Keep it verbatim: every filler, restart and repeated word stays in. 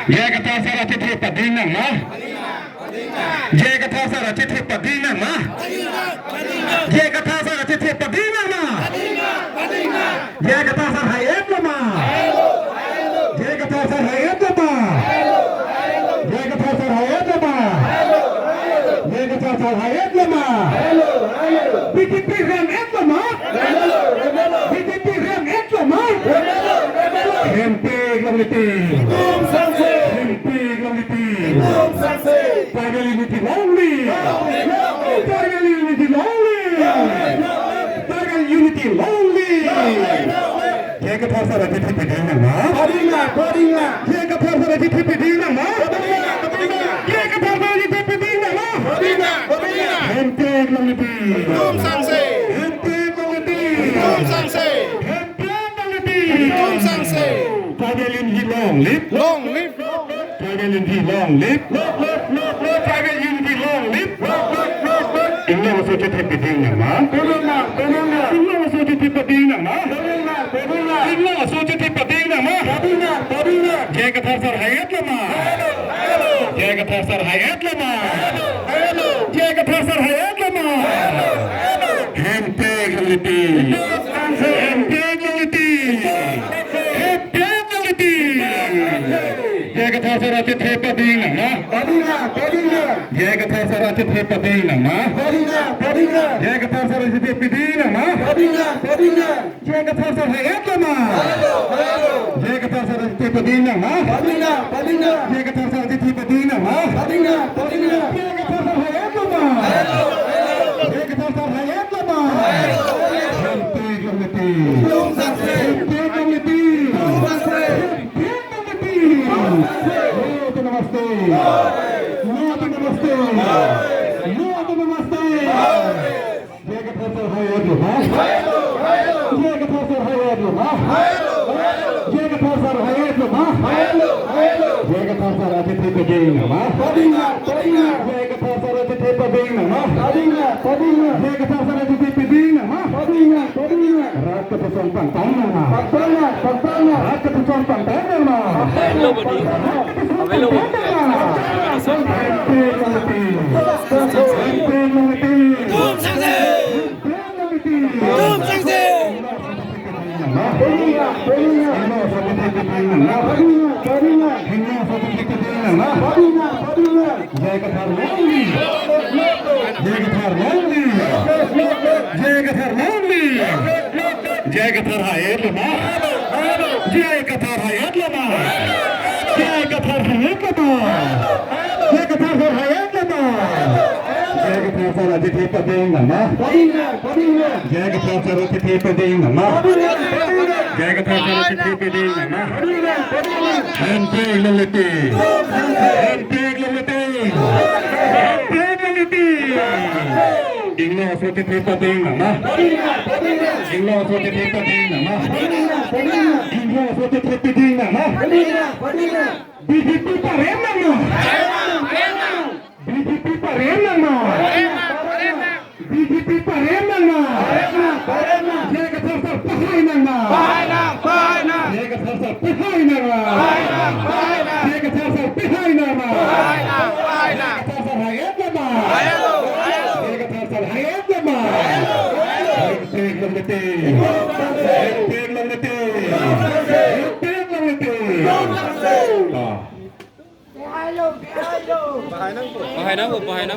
J I Kathar sar achethe pading nang ma? J I Kathar sar achethe pading nang ma? J I Kathar sar achethe pading nang ma? J I Kathar sar hai-et lo ma? J I Kathar sar hai-et lo ma? J I Kathar sar hai-et lo ma? J I Kathar sar hai-et lo ma? B J P rem-et lo ma? B J P rem-et lo ma? Hempik longle ti. Hempik longle ti. Tribal unity long live. Tribal unity long live. Tribal unity long live. J I Kathar sar achethe pading nang ma? Pading nang, pading nang. J I Kathar sar achethe pading nang ma? Pading nang, pading nang. J I Kathar sar achethe pading nang ma? Pading nang, pading nang. Hempik longle ti. Tum sangse. Hempik longle ti. Tum sangse. Hempik longle ti. Tum sangse. Tribal unity long live. Long live. Tribal unity long live. Long live, long live. Tribal unity long live. Long live, long live. Inglong aso achethe pading nang ma? Pading nang, pading nang. Inglong aso achethe pading nang ma? Pading nang, pading nang. Inglong aso achethe pading nang ma? Pading nang, pading nang. J I Kathar sar hai-et lo ma? Hai-et lo, hai-et lo. J I Kathar sar hai-et lo ma? Hai-et lo, hai-et lo. J I Kathar sar hai-et lo ma? Hai-et lo, hai-et lo. Hempik longle ti. Hempik longle ti. Hempik longle ti. J I Kathar sar achethe pading nang ma? Pading nang, pading nang. J I Kathar sar achethe pading nang ma? Pading nang, pading nang. J I Kathar sar achethe pading nang ma? Pading nang, pading nang. J I Kathar sar hai-et lo ma? Hai-et lo, hai-et lo. J I Kathar sar achethe pading nang ma? Pading nang, pading nang. J I Kathar sar achethe pading nang ma? Pading nang, pading nang. J I Kathar sar hai-et lo ma? Hai-et lo, hai-et lo. J I Kathar sar hai-et lo ma? Hai-et lo, hai-et lo. Hempik longle ti. Tum sangse. Hempik longle ti. Tum sangse. Hempik longle ti. Tum sangse. No to namaste. No to namaste. No to namaste. J I Kathar sar hai-et lo ma? Hai-et lo, hai-et lo. J I Kathar sar hai-et lo ma? Hai-et lo, hai-et lo. J I Kathar sar hai-et lo ma? Hai-et lo, hai-et lo. J I Kathar sar achethe pading nang ma? Pading nang, pading nang. J I Kathar sar achethe pading nang ma? Pading nang, pading nang. J I Kathar sar achethe pading nang ma? Pading nang, pading nang. Rat kepusong pangtang nang ma? Pangtang nang, pangtang nang. Rat kepusong pangtang nang ma? Pangtang nang, pangtang nang. Hempik longle ti. Hempik longle ti. Tum sangse. Hempik longle ti. Tum sangse. Pading nang, pading nang. Pading nang, pading nang. Pading nang, pading nang. J I Kathar long live. J I Kathar long live. J I Kathar long live. J I Kathar hai-et lo ma? J I Kathar hai-et lo ma? J I Kathar hai-et lo ma? J I Kathar sar hai-et lo ma? J I Kathar sar achethe pading nang ma? Pading nang, pading nang. J I Kathar sar achethe pading nang ma? Pading nang, pading nang. J I Kathar sar achethe pading nang ma? Pading nang, pading nang. Hempik longle ti. Hempik longle ti. Hempik longle ti. Inglong aso achethe pading nang ma? Pading nang, pading nang. Inglong aso achethe pading nang ma? Pading nang, pading nang. Inglong aso achethe pading nang ma? Pading nang, pading nang. B J P parem nang ma? Parem nang, parem nang. B J P parem nang ma? Parem nang, parem nang. B J P parem nang ma? Parem nang, parem nang. J I Kathar sar pahai nang ma? Pahai nang, pahai nang. J I Kathar sar pahai nang ma? Pahai nang, pahai nang. J I Kathar sar pahai nang ma? Pahai nang, pahai nang. J I Kathar sar hai-et lo ma? Hai-et lo, hai-et lo. J I Kathar sar hai-et lo ma? Hai-et lo, hai-et lo. Hempik longle ti. Hempik longle ti. Hempik longle ti. Ah. Pahai nang, pahai nang.